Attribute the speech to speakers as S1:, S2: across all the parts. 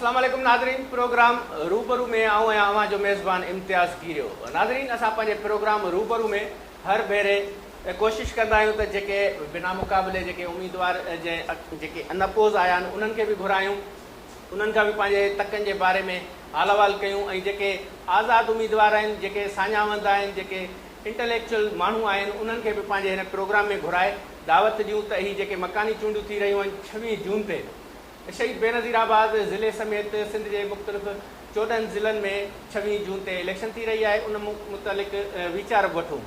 S1: اسلام عليڪم ناظرين پروگرام روبرو ۾ آئون آهيان اوهان جو ميزبان امتياز گيريو ناظرين اسان پنهنجي پروگرام روبرو ۾ هر ڀيري ڪوشش ڪندا آهيون ته جيڪي بنا مقابلي جيڪي اميدوار جيڪي ان اپوز آيا آهن انهن کي به گهرايون انهن کان به پنهنجي تڪن جي باري ۾ حال احوال ڪيون ۽ جيڪي آزاد اميدوار آهن جيڪي ساڃاهه وند آهن جيڪي انٽليڪچوئل ماڻهو آهن انهن کي به پنهنجي هن پروگرام ۾ گهرائي دعوت ڏيون ته هي جيڪي مڪاني چونڊون ٿي رهيون آهن 26 جون تي شهيد بينظير آباد ضلعي سميت سنڌ جي مختلف 14 ضلعن ۾ 26 جون تي اليڪشن ٿي رهي آهي ان متعلق ويچار به وٺون.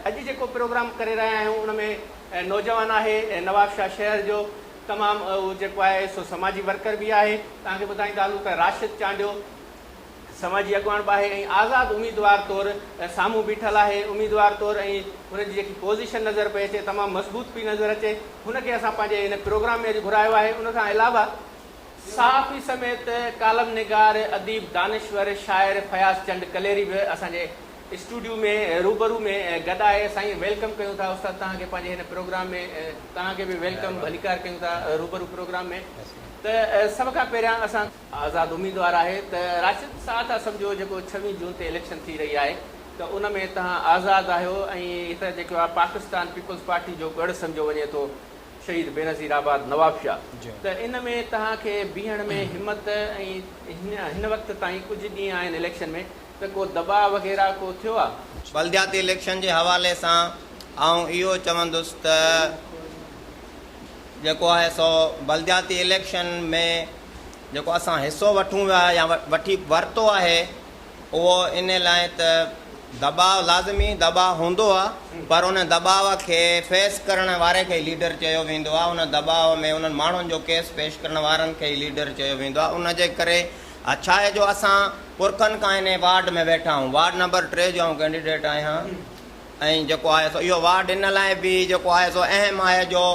S1: اڄ جيڪو پروگرام ڪري رهيا آهيون ان ۾ نوجوان آهي نوابشاهه شهر جو تمام جيڪو آهي سو سماجي ورڪر به آهي توهان کي ٻڌائيندا هلون ته راشد چانڊيو سماجي اڳواڻ به آهي ۽ آزاد اميدوار طور سامهون بيٺل آهي اميدوار طور ۽ هن جي جيڪي پوزيشن نظر پئي اچي تمام مضبوط پئي نظر اچي هن کي اسان پنهنجي هن پروگرام ۾ اڄ گهرايو آهي ان کان علاوه صحافي سميت ڪالم نگار اديب دانشور شاعر فياض چنڊ ڪليري به اسان جي اسٽوڊيو ۾ روبرو ۾ گڏ آهي سائين welcome ڪيون ٿا استاد توهان کي پنهنجي هن پروگرام ۾ توهان کي به welcome ڀليڪار ڪيون ٿا روبرو پروگرام ۾ ته سڀ کان پهريان اسان آزاد اميدوار آهي ته راشد ڇا ٿا سمجهو جيڪو ڇويهين جون تي اليڪشن ٿي رهي آهي ته ان ۾ توهان آزاد آهيو ۽ هت جيڪو آهي پاڪستان پيپلز پارٽي جو ڳڙهه سمجهيو وڃي ٿو شهيد بينظير آباد نوابشاهه ته ان ۾ توهان کي بيهڻ ۾ همت ۽ هن وقت تائين ڪجهه ڏينهن آهن اليڪشن ۾ ته ڪو دٻاء وغيره ڪو ٿيو آهي؟
S2: بلدياتي اليڪشن جي حوالي سان آئون اهو چوندس ته جيڪو آهي سو بلدياتي اليڪشن ۾ جيڪو اسان حصو وٺون ويا يا وٺي ورتو آهي اهو ان لاء ته دٻاء لازمي دٻاء هوندو آهي پر ان دٻاء کي فيس ڪرڻ واري کي ئي ليڊر چيو ويندو آهي ان دٻاء ۾ انهن ماڻهن جو ڪيس پيش ڪرڻ وارن کي ئي ليڊر چيو ويندو آهي ان جي ڪري ڇا آهي جو اسان پرکن کان انهي وارڊ ۾ ويٺا آهيون وارڊ نمبر 3 جو آئون ڪينڊيڊيٽ آهيان ۽ جيڪو آهي سو اهو وارڊ ان لاء به جيڪو آهي سو اهم آهي جو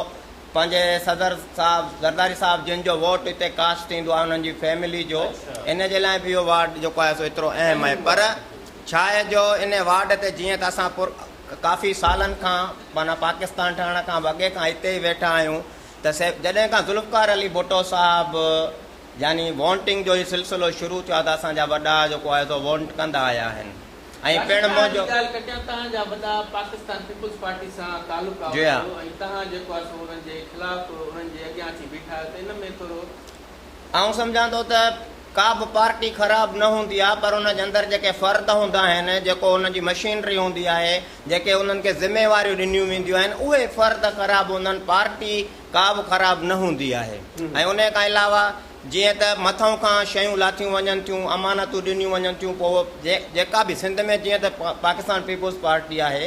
S2: پنهنجي صدر صاحب زرداري صاحب جن جو ووٽ هتي ڪاسٽ ٿيندو آهي انهن جي فيملي جو ان جي لاء به اهو وارڊ جيڪو آهي سو ايترو اهم آهي پر ڇا آهي جو ان وارڊ تي جيئن ته اسان پر ڪافي سالن کان معنيٰ پاڪستان ٺهڻ کان به اڳي کان هتي ئي ويٺا آهيون ته جڏهن کان ذوالفقار علي ڀٽو صاحب يعني وونٽنگ جو هي سلسلو شروع ٿيو آهي ته اسان جا وڏا جيڪو آهي سو وونٽ ڪندا آيا آهن ۽
S1: راشد
S2: پڻ
S1: توهان جي
S2: منهنجو.
S1: ڳالهه ڪٽيان توهان جا وڏا پاڪستان پيپلز پارٽي سان تعلق
S2: جي ها.
S1: آهي ۽ توهان جيڪو آهي سو انهن جي خلاف انهن جي اڳيان اچي بيٺا آهيو ته ان ۾ ٿورو.
S2: آئون سمجهان ٿو ته ڪا به پارٽي خراب نه هوندي آهي پر ان جي اندر جيڪي فرد هوندا آهن جيڪو انهن جي مشينري هوندي آهي جيڪي انهن کي ذميواريون ڏنيون وينديون آهن اهي فرد خراب هوندا آهن پارٽي ڪا به خراب نه هوندي آهي ۽ انهي کان علاوه جيئن ته مٿئون کان شيون لاٿيون وڃن ٿيون، امانتون ڏنيون وڃن ٿيون، پوء جيڪا به سنڌ ۾ جيئن ته پاڪستان پيپلز پارٽي آهي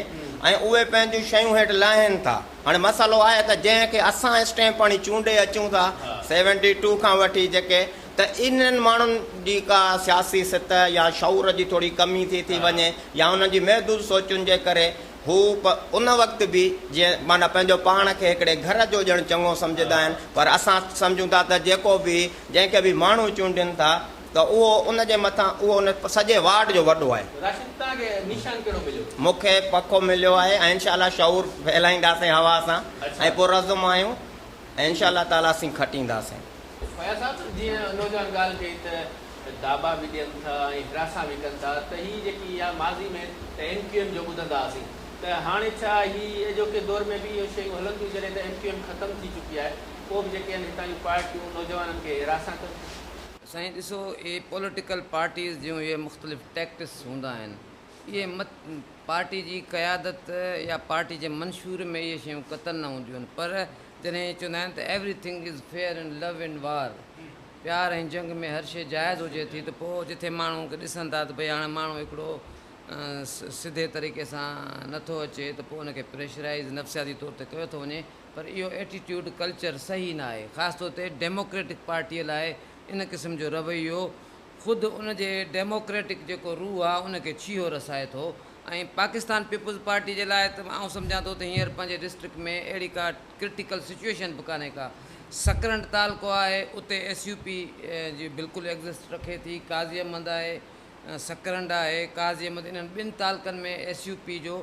S2: ۽ اهي پنهنجون شيون هيٺ لاهين ٿا. هاڻي مسئلو آهي ته جنهن کي اسان اسٽيمپ هڻي چونڊي اچون ٿا سيونٽي ٽو کان وٺي جيڪي ته انهن ماڻهن جي ڪا سياسي سطح يا شعور جي ٿوري ڪمي ٿي ٿي وڃي يا انهن جي محدود سوچن جي ڪري هو ان وقت به جيئن معنيٰ پنهنجو پاڻ کي هڪڙي گهر جو ڄڻ چڱو سمجهندا آهن پر اسان سمجهون ٿا ته جيڪو به جنهن کي به ماڻهو چونڊين ٿا ته اهو ان جي مٿان اهو ان سڄي وارڊ جو وڏو آهي.
S1: راشد توهان کي نشان ڪهڙو مليو؟
S2: مون کي پکو مليو آهي ۽ انشاء الله شعور ڦهلائينداسين هوا سان ۽ پرعزم آهيون ۽ انشاء الله تعاليٰ اسين کٽينداسين.
S1: فياض صاحب جيئن نوجوان ڳالهه ڪئي ته داٻا به ڏين ٿا ۽ هراسان به ڪن ٿا ته هي جيڪي اها ماضي ۾ ته ايم ڪيو ايم جو ٻڌندا هئاسين ته هاڻي ڇا هي اڄوڪي دور ۾ به اهي شيون هلن ٿيون جڏهن ته ايم ڪيو ايم ختم ٿي چڪي آهي پوء به جيڪي آهن هتان جون پارٽيون نوجوانن کي هراسان ڪن ٿيون.
S3: سائين ڏسو اهي پوليٽيڪل پارٽيز جون اهي مختلف ٽيڪٽس هوندا آهن اهي پارٽي جي قيادت يا پارٽي جي منشور ۾ اهي شيون قطعن نه هونديون آهن پر جڏهن چوندا آهن ته everything is fair in love and war پيار ۽ جنگ ۾ هر شيء جائز هجي ٿي ته پوء جٿي ماڻهو کي ڏسن ٿا ته ڀئي هاڻي ماڻهو هڪڙو سڌي طريقي سان نٿو اچي ته پوء ان کي پريشرائيز نفسياتي طور تي ڪيو ٿو وڃي پر اهو ايٽيٽيوڊ ڪلچر صحيح نه آهي خاص طور تي ڊيموڪريٽڪ پارٽيء لاء ان قسم جو رويو خود ان جي ڊيموڪريٽڪ جيڪو روح آهي ان کي ڇيهو رسائي ٿو ۽ پاڪستان پيپلز پارٽي جي لاء ته آئون سمجهان ٿو ته هينئر پنهنجي ڊسٽرڪٽ ۾ اهڙي ڪا ڪرٽيڪل سچوئيشن به ڪانهي ڪا. سڪرنڊ تعلقو آهي اتي ايس يو پي جي بلڪل ايگزسٽ رکي ٿي، قاضي احمد آهي، سڪرنڊ آهي، قاضي احمد انهن ٻن تعلقن ۾ ايس يو پي جو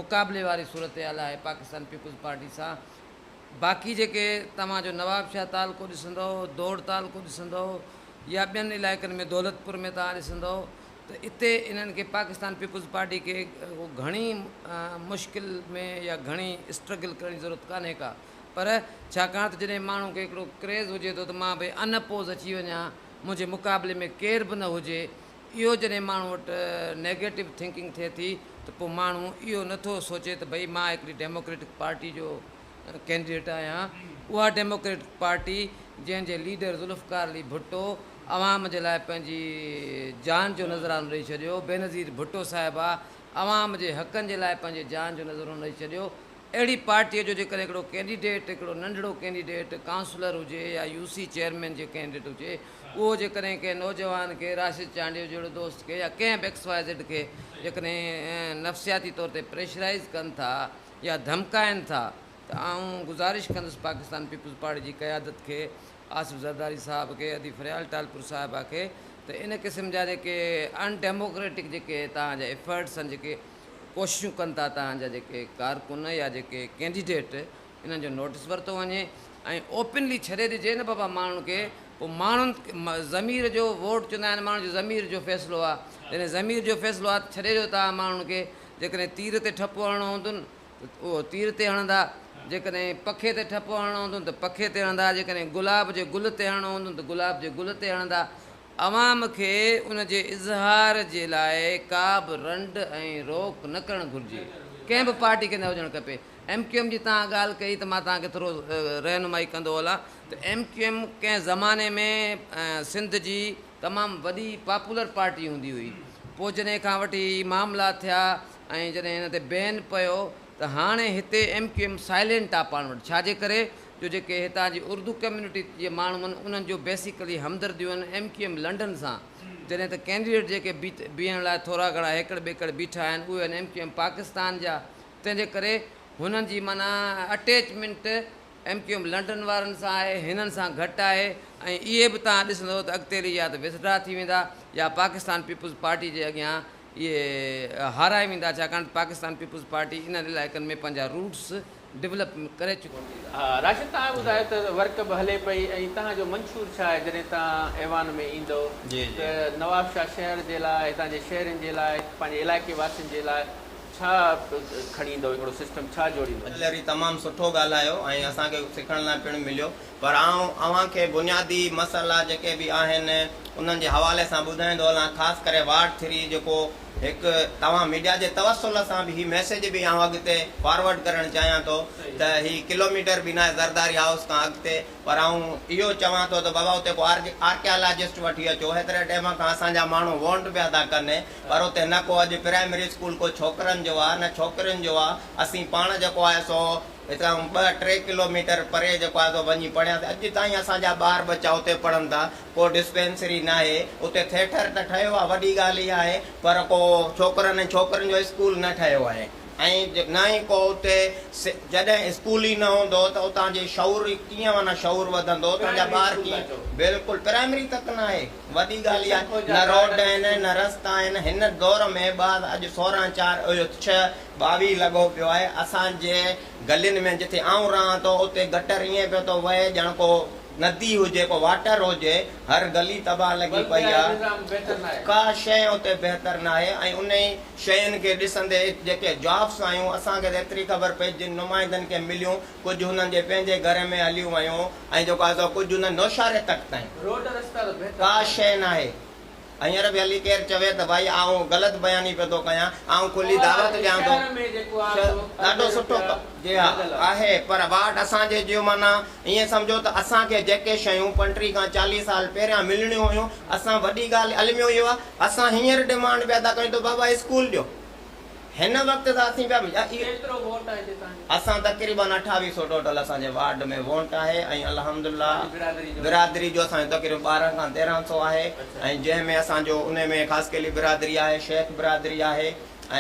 S3: مقابلي واري صورتحال آهي پاڪستان پيپلز پارٽي سان. باقي جيڪي توهان جو نوابشاهه تعلقو ڏسندؤ، دوڙ تعلقو ڏسندؤ، يا ٻين علائقن ۾ دولتپور ۾ توهان ڏسندؤ ته اتي انهن کي پاڪستان پيپلز پارٽي کي گهڻي مشڪل ۾ يا گهڻي اسٽرگل ڪرڻ جي ضرورت ڪانهي ڪا پر ڇاڪاڻ ته جڏهن ماڻهو کي هڪڙو ڪريز هجي ٿو ته مان ڀئي ان اپوز اچي وڃان منهنجي مقابلي ۾ ڪير به نه هجي اهو جڏهن ماڻهو وٽ نيگيٽو ٿنڪنگ ٿئي ٿي ته پوء ماڻهو اهو نه ٿو سوچي ته ڀئي مان هڪڙي ڊيموڪريٽڪ پارٽي جو ڪينڊيڊيٽ آهيان اها ڊيموڪريٽڪ پارٽي جنهن جي ليڊر ذوالفقار علي ڀٽو عوام جي لاء پنهنجي جان جو نذرانو ڏئي ڇڏيو، بينظير ڀٽو صاحبه عوام جي حقن جي لاء پنهنجي جان جو نذرانو ڏئي ڇڏيو، اهڙي پارٽيء جو جيڪڏهن هڪڙو ڪينڊيڊيٽ هڪڙو ننڍڙو ڪينڊيڊيٽ ڪائونسلر هجي يا يو سي چيئرمين جي ڪينڊيڊيٽ هجي اهو جيڪڏهن ڪنهن نوجوان کي راشد چانڊيو جهڙو دوست کي يا ڪنهن به ايڪس واء زيڊ کي جيڪڏهن نفسياتي طور تي پريشرائيز ڪن ٿا يا ڌمڪائن ٿا ته آئون گذارش ڪندس پاڪستان پيپلز پارٽي جي قيادت کي آصف زرداري صاحب کي ادي فريال ٽالپر صاحبه کي ته ان قسم جا جيڪي ان ڊيموڪريٽڪ جيڪي توهان جا ايفرٽس آهن جيڪي ڪوششون ڪن ٿا توهان جا جيڪي ڪارڪن يا جيڪي ڪينڊيڊيٽ انهن جو نوٽس ورتو وڃي ۽ اوپنلي ڇڏي ڏجي نه بابا ماڻهن کي پوء ماڻهن ضمير جو ووٽ چوندا آهن ماڻهن جو ضمير جو فيصلو آهي جڏهن ضمير جو فيصلو آهي ته ڇڏي ڏيو توهان ماڻهن کي جيڪڏهن تير تي ٺپو هڻڻو هوندن ته اهو تير تي هڻندا، جيڪڏهن پکي تي ٺپو هڻڻو هوندن ته پکي تي هڻندا، جيڪڏهن گلاب جي گل تي هڻڻو هوندن ته گلاب جي گل تي هڻندا. عوام کي ان جي اظهار جي لاء ڪا به رنڊ ۽ روڪ نه ڪرڻ گهرجي. ڪنهن به پارٽي کي نه هجڻ کپي. ايم ڪيو ايم جي توهان ڳالهه ڪئي ته مان توهان کي ٿورو رهنمائي ڪندو هلان ته ايم ڪيو ايم ڪنهن زماني ۾ سنڌ جي تمام وڏي پاپولر پارٽي هوندي هئي پوء جڏهن کان وٺي هي معاملا ٿيا ۽ جڏهن هن تي بين پيو ته هاڻي هتي ايم ڪيو ايم سائلينٽ آ پاڻ وٽ ڇاجي ڪري جو جيڪي هتان جي اردو ڪميونٽي جي ماڻهو آهن انهن جو بيسيڪلي همدرديون آهن ايم ڪيو ايم لنڊن سان جڏهن ته ڪينڊيڊيٽ جيڪي بيهڻ لاء ٿورا گهڻا هيڪڙ ٻيڪڙ بيٺا آهن اهي آهن ايم ڪيو ايم پاڪستان جا تنهن جي ڪري هنن جي معنيٰ attachment M Q M London وارن سان آهي هنن سان گهٽ آهي ۽ اهي به توهان ڏسندو ته اڳتي هلي يا ته وٿڊرا ٿي ويندا يا پاڪستان پيپلز پارٽي جي اڳيان اهي هارائي ويندا ڇاڪاڻ ته پاڪستان پيپلز پارٽي انهن علائقن ۾ پنهنجا روٽس ڊولپ ڪري چڪي آهي.
S1: ها راشد توهان ٻڌايو ته ورڪ به هلي پئي ۽ توهان جو منشور ڇا آهي جڏهن توهان ايوان ۾ ايندو ته نوابشاهه شهر جي لاء هتان جي شهرين جي لاء پنهنجي علائقي واسين جي لاء ڇا کڻي ايندو هڪڙو سسٽم ڇا جوڙيندو.
S2: لري تمام سٺو ڳالهايو ۽ اسان کي سکڻ لاء پڻ مليو پر آئون اوهان کي بنيادي مسئلا جيڪي به آهن انهن جي حوالي سان ٻڌائيندو هلان خاص ڪري وارڊ ٿري جيڪو هڪ توهان ميڊيا جي توسل سان به هي ميسيج به آئون اڳتي فارورڊ ڪرڻ چاهيان ٿو ته هي ڪلوميٽر به ناهي زرداري هائوس کان اڳتي پر آئون اهو چوان ٿو ته بابا اتي ڪو آرڪيالاجسٽ وٺي اچو هيتري ٽيم کان اسان جا ماڻهو وونٽ پيا ٿا ڪن پر اتي نه ڪو اڄ پرائمري اسڪول ڪو ڇوڪرن جو آ نه ڇوڪرين جو آ اسين پاڻ جيڪو آهي سو هتان ٻه ٽي ڪلو ميٽر پري جيڪو آهي سو وڃي پڙهياسين اڄ تائين اسان جا ٻار ٻچا اتي پڙهن ٿا ڪو ڊسپينسري ناهي اتي ٿيٽر ته ٺهيو آ وڏي ڳالهه اها آهي پر ڪو ڇوڪرن ۽ ڇوڪرين جو اسڪول نه ٺهيو آهي ۽ نه ئي ڪو اتي جڏهن اسڪول ئي نه هوندو ته اتان جي شعور ئي ڪيئن معنيٰ شعور وڌندو اتان جا ٻار ڪيئن بلڪل پرائمري تڪ ناهي وڏي ڳالهه اها آهي نه روڊ آهن نه رستا آهن هن دور ۾ ٻه اڄ 16 چار اهو ڇهه 22 لڳو پيو آهي اسان جي گلين ۾ جتي آئون رهان ٿو اتي گٽر ائين پيو ٿو وهي ڄڻ ڪو ندي هجي ڪو واٽر هجي هر گلي تباهه لڳي پئي آهي ڪا شيء اتي بهتر ناهي ۽ انهي شين کي ڏسندي جيڪي جابس آيون اسان کي ته ايتري خبر پئي جن نمائندن کي مليون ڪجهه هنن جي پنهنجي گهر ۾ هليون ويون ۽ جيڪو آهي سو ڪجهه هنن نوشهري تڪ تائين.
S1: روڊ رستا ته بهتر
S2: ڪا شيء ناهي. هينئر به هلي ڪير چوي ته ڀائي آئون غلط بياني پيو ٿو ڪيان آئون کلي دعوت ڏيان ٿو ڏاڍو سٺو جي ها آهي پر واٽ اسان جي جيو معنيٰ ائين سمجهو ته اسان کي جيڪي شيون 35 کان 40 سال پهريان ملڻيون هيون اسان وڏي ڳالهه الميو اهو آهي اسان هينئر ڊمانڊ پيا ٿا ڪيون ته بابا اسڪول ڏيو هن وقت ته اسين پيا
S1: ڪيترو ووٽ آهي هتي توهان جو؟
S2: اسان تقريبن اٺاويهه سو ٽوٽل اسان جي وارڊ ۾ وونٽ آهي ۽ الحمدلله برادري جو اسان جو تقريبن 12 کان 13 سو آهي ۽ جنهن ۾ اسان جو انهي ۾ خاصخيلي برادري آهي شيخ برادري آهي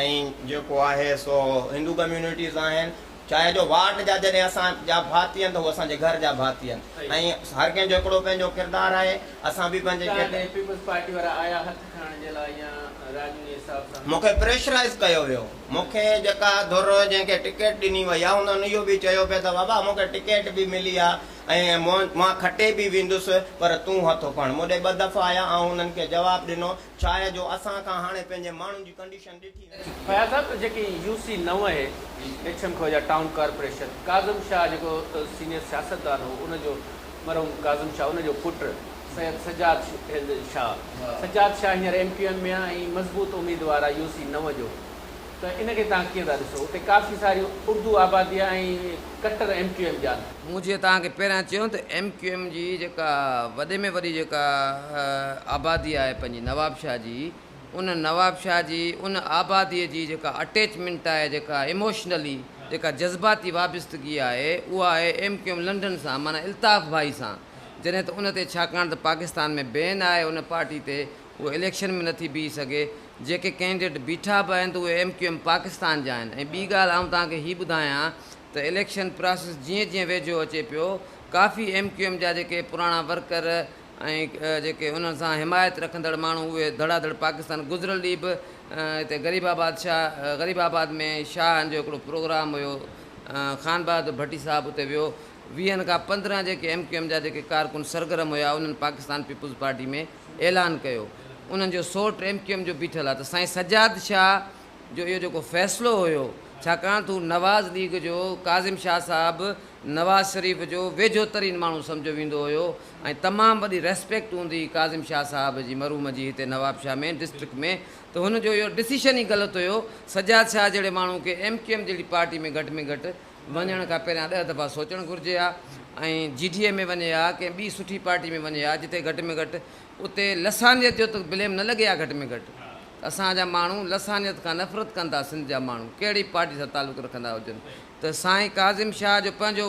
S2: ۽ جيڪو آهي سو هندو ڪميونٽيز آهن چاهي جو وارڊ جا جڏهن اسان جا ڀاتي آهن ته هو اسان جي گهر جا ڀاتي آهن ۽ هر ڪنهن جو هڪڙو پنهنجو ڪردار آهي اسان به پنهنجي
S1: ڪردار. پيپلز پارٽي وارا آيا هٿ کڻڻ جي لاء يا. راڄوڻي حساب سان.
S2: مون کي پريشرائيز ڪيو ويو. مون کي جيڪا ڌر جنهن کي ٽڪيٽ ڏني وئي آ انهن اهو به چيو پئي ته بابا مون کي ٽڪيٽ به ملي آ ۽ مان کٽي به ويندس پر تون هٿ کڻ. مون ڏي ٻه دفعا آيا آئون انهن کي جواب ڏنو ڇا آهي جو اسان کان هاڻي پنهنجي ماڻهن جي ڪنڊيشن ڏٺي وڃي.
S1: فياض صاحب جيڪي يو سي نو اهي H M Khoja town corporation Kazim Shah جيڪو سينيئر سياستدان هو ان جو مرحوم ڪاظم شاهه ان جو پٽ سيد سجاد شاهه سجاد شاهه هينئر ايم ڪيو ايم ۾ آهي ۽ مضبوط اميدوار آهي يو سي نو جو ته ان کي توهان ڪيئن ٿا ڏسو اتي ڪافي ساري اردو آبادي آهي ۽ ڪٽر ايم ڪيو ايم جا آهن.
S3: مون جيئن توهان کي پهريان چيو ته ايم ڪيو ايم جي جيڪا وڏي ۾ وڏي جيڪا آبادي آهي پنهنجي نوابشاهه جي ان نوابشاهه جي ان آبادي جي جيڪا اٽيچمينٽ آهي جيڪا ايموشنلي جيڪا جذباتي وابستگي آهي اها آهي ايم ڪيو ايم لنڊن سان معنيٰ الطاف ڀائي سان جڏهن ته ان تي ڇاڪاڻ ته پاڪستان ۾ بين آهي ان پارٽي تي اهو اليڪشن ۾ نٿي بيهي سگهي جيڪي ڪينڊيڊيٽ بيٺا به آهن ته اهي ايم ڪيو ايم پاڪستان جا آهن ۽ ٻي ڳالهه آئون توهان کي هي ٻڌايان ته اليڪشن پراسيس جيئن جيئن ويجهو اچي پيو ڪافي ايم ڪيو ايم جا جيڪي پراڻا ورڪر ۽ جيڪي انهن سان حمايت رکندڙ ماڻهو اهي ڌڙا ڌڙ پاڪستان گذريل ڏينهن به هتي غريب آباد شاهه غريب آباد ۾ شاهن جو هڪڙو پروگرام هيو خان بهادر ڀٽي صاحب اتي ويو ويهن کان 15 جيڪي ايم ڪيو ايم جا جيڪي ڪارڪن سرگرم هيا انهن پاڪستان پيپلز پارٽي ۾ اعلان ڪيو انهن جو سوٽ ايم ڪيو ايم جو بيٺل آهي ته سائين سجاد شاهه جو اهو جيڪو فيصلو هيو ڇاڪاڻ ته هو نواز ليگ جو ڪاظم شاهه صاحب نواز شريف جو ويجهو ترين ماڻهو سمجهيو ويندو هيو ۽ تمام وڏي ريسپيڪٽ هوندي هئي ڪاظم شاهه صاحب جي مرحوم جي هتي نوابشاهه ۾ ڊسٽرڪٽ ۾ ته هن جو اهو ڊسيشن ئي غلط هيو سجاد شاهه جهڙي ماڻهو کي ايم ڪيو ايم جهڙي پارٽي ۾ گهٽ ۾ گهٽ وڃڻ کان پهريان ڏهه دفعا سوچڻ گهرجي ها ۽ جي ڊي اي ۾ وڃي ها ڪنهن ٻي سٺي پارٽي ۾ وڃي ها جتي گهٽ ۾ گهٽ اتي لسانيت جو ته بليم نه لڳي ها گهٽ ۾ گهٽ اسان جا ماڻهو لسانيت کان نفرت ڪن ٿا سنڌ جا ماڻهو ڪهڙي پارٽي سان تعلق رکندا هجن ته سائين ڪاظم شاهه جو پنهنجو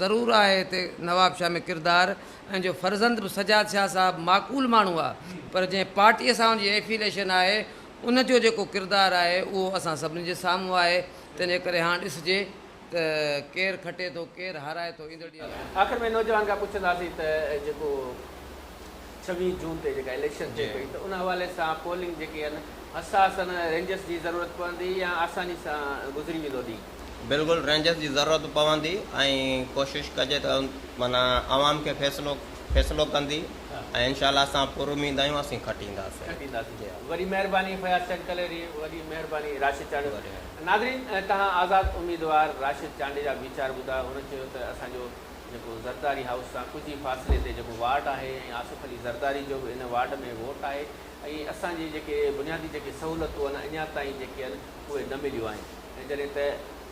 S3: ضرور آهي هتي نوابشاهه ۾ ڪردار ۽ جو فرزند به سجاد شاهه صاحب معقول ماڻهو آهي پر جنهن پارٽيء سان ان جي ايفيليشن آهي ان جو جيڪو ڪردار آهي اهو اسان سڀني جي سامهون آهي تنهن جي ڪري هاڻ ڏسجي ته ڪير کٽي ٿو ڪير هارائي ٿو ايندڙ ڏينهن ۾.
S1: آخر ۾ نوجوان کان پڇنداسين ته جيڪو 26 جون تي جيڪا اليڪشن ٿئي پئي ته ان حوالي سان پولنگ جيڪي آهن حساس آهن رينجرس جي ضرورت پوندي يا آساني سان گذري ويندو ڏينهن؟
S2: بلڪل رينجرس جي ضرورت پوندي ۽ ڪوشش ڪجي ته معنيٰ عوام کي فيصلو فيصلو ڪندي ۽ انشاء الله اسان پر اميد آهيون اسين کٽينداسين.
S1: کٽينداسين وڏي مهرباني فياض چنڪليري وڏي مهرباني راشد چانڊيو ناظرين توهان آزاد اميدوار راشد چانڊيي جا ويچار ٻڌا هن چيو ته اسان جو جيڪو زرداري هائوس سان ڪجهه ئي فاصلي تي جيڪو وارڊ آهي ۽ آصف علي زرداري جو به ان وارڊ ۾ ووٽ آهي ۽ اسان جي جيڪي بنيادي جيڪي سهولتون آهن اڃا تائين جيڪي آهن اهي نه مليون آهن ۽ جڏهن ته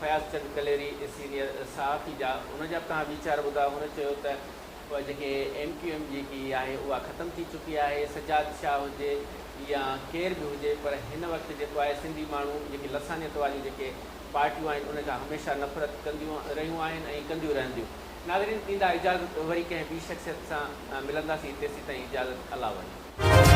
S1: فياض چند ڪليري سينيئر صحافي جا ان جا به توهان ويچار ٻڌا هن چيو ته اها جيڪي ايم ڪيو ايم جيڪي آهي اها ختم ٿي چڪي آهي سجاد شاهه هجي يا ڪير به هجي پر هن وقت جيڪو آهي سنڌي ماڻهو جيڪي لسانيت واريون جيڪي پارٽيون آهن ان کان هميشه نفرت ڪنديون رهيون آهن ۽ ڪنديون رهنديون. ناظرين ڏيندا اجازت وري ڪنهن ٻي شخصيت سان ملنداسين تيسيتائين اجازت الله وحي.